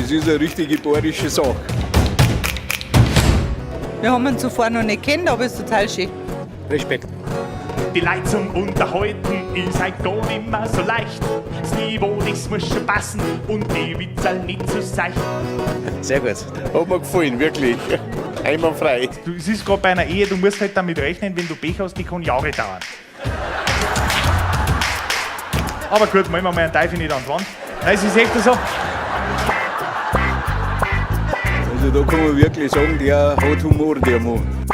Das ist eine richtige bayerische Sache. Wir haben ihn zuvor noch nicht kennt, aber es ist total schön. Respekt. Die Leute zum Unterhalten ist halt gar nicht mehr so leicht. Das Niveau, das muss schon passen und die Witzel nicht zu seicht. Sehr gut. Hat mir gefallen, wirklich. Einwandfrei. Du, es ist gerade bei einer Ehe, du musst halt damit rechnen, wenn du Pech hast, die kann Jahre dauern. Aber gut, malen wir mal einen Teufel nicht an die Wand. Nein, es ist echt so. Also da kann man wirklich sagen, der hat Humor, der Mann.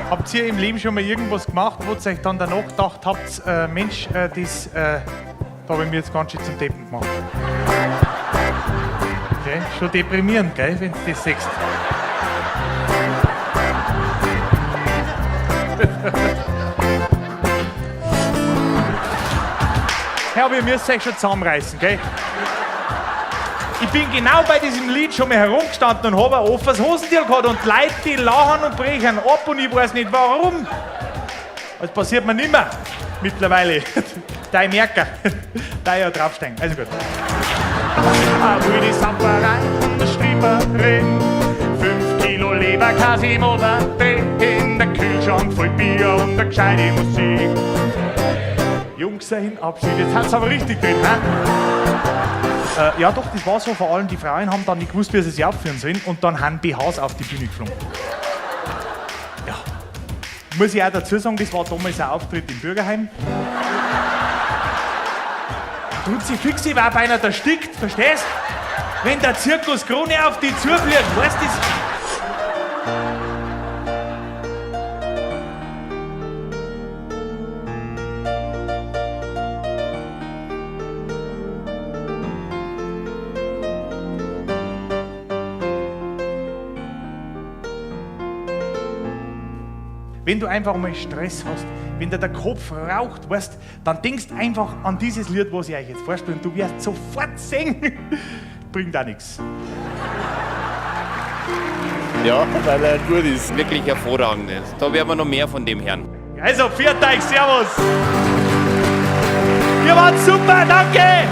Habt ihr im Leben schon mal irgendwas gemacht, wo ihr euch dann danach gedacht habt, Mensch, das, da habe ich mir jetzt ganz schön zum Deppen gemacht? Okay, schon deprimierend, gell, wenn du das siehst. Ja, aber ihr müsst euch schon zusammenreißen, gell? Ich bin genau bei diesem Lied schon mal herumgestanden und habe ein offenes Hosentier gehabt und die Leute, die lachen und brechen ab und ich weiß nicht warum. Das passiert mir nimmer mittlerweile. Dein Merker. Dein ja draufsteigen. Also gut. Die Samperei und der Strieberin. 5 Kilo Leberkäse im Ofen drin. Der Kühlschrank voll Bier und eine gescheite Musik. Jungs, ein Abschied. Jetzt hat's aber richtig drin, hä? Ja doch, das war so. Vor allem die Frauen haben dann nicht gewusst, wie sie sich aufführen sollen und dann haben BHs auf die Bühne geflogen. Ja. Muss ich auch dazu sagen, das war damals ein Auftritt im Bürgerheim. Kruzifixi war beinahe erstickt, verstehst? Wenn der Zirkus Krone auf die zufliegt, weißt du das? Wenn du einfach mal Stress hast, wenn dir der Kopf raucht, weißt, dann denkst einfach an dieses Lied, was ich euch jetzt vorspiele, und du wirst sofort singen. Bringt auch nichts. Ja, weil er gut ist. Wirklich hervorragend. Da werden wir noch mehr von dem hören. Also, viert euch, servus! Ihr wart super, danke!